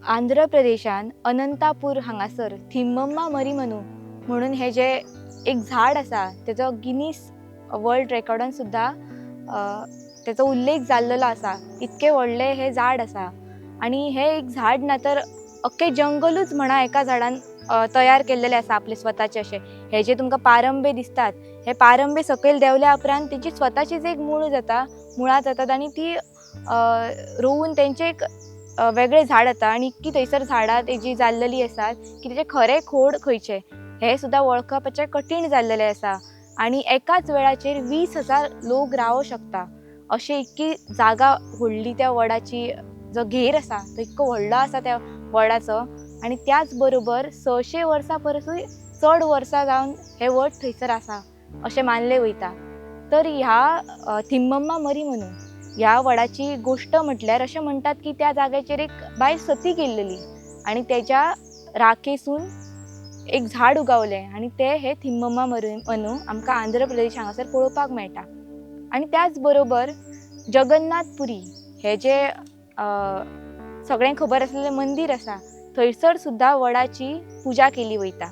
आंध्र प्रदेशान अनंतापूर हांगासर थिम्मम्मा मरीमनू म्हणून हे जे एक झाड आसा तेजो गिनीस वर्ल्ड रेकॉर्डान सुद्दां तेचो उल्लेख जाल्लेलो आसा. इतकें व्हडलें हें झाड आसा आनी हें एक झाड ना तर अख्खें जंगलूच म्हणा एका झाडान तयार केल्लेलें आसा आपले स्वताचे अशें. हे जे तुमकां पारंबे दिसतात हे पारंबे सकयल देंवल्या उपरांत तेंची स्वताचीच एक मूळ जाता, मुळां जातात आनी ती रोवून तेंचें एक वेगळें झाड जाता आनी इतकी थंयसर झाडां तेजी जाल्लेली आसात की तेजें खरें खोड खंयचें हें सुद्दां वळखपाचें कठीण जाल्लेलें आसा. आनी एकाच वेळाचेर 20,000 लोक रावंक शकता अशें इतकी जागा व्हडली त्या वडाची जो घेर आसा तो इतको व्हडलो आसा त्या वडाचो. आनी त्याच बरोबर 600 वर्सां परसूय चड वर्सां जावन हें वड थंयसर आसा अशें मानलें वयता. तर ह्या थिम्मम्मा मरी म्हणून ह्या वडाची गोश्ट म्हटल्यार अशें म्हणटात की त्या जाग्याचेर एक बायल सती गेल्लेली आनी तेज्या राकेसून एक झाड उगावलें आनी तें हें थिम्मम्मा मरू आमकां आंध्र प्रदेश हांगासर पळोवपाक मेळटा. आनी त्याच बरोबर जगन्नाथपुरी हें जें सगळ्यांक खबर आसलेलें मंदीर आसा थंयसर सुद्दां वडाची पुजा केली वयता.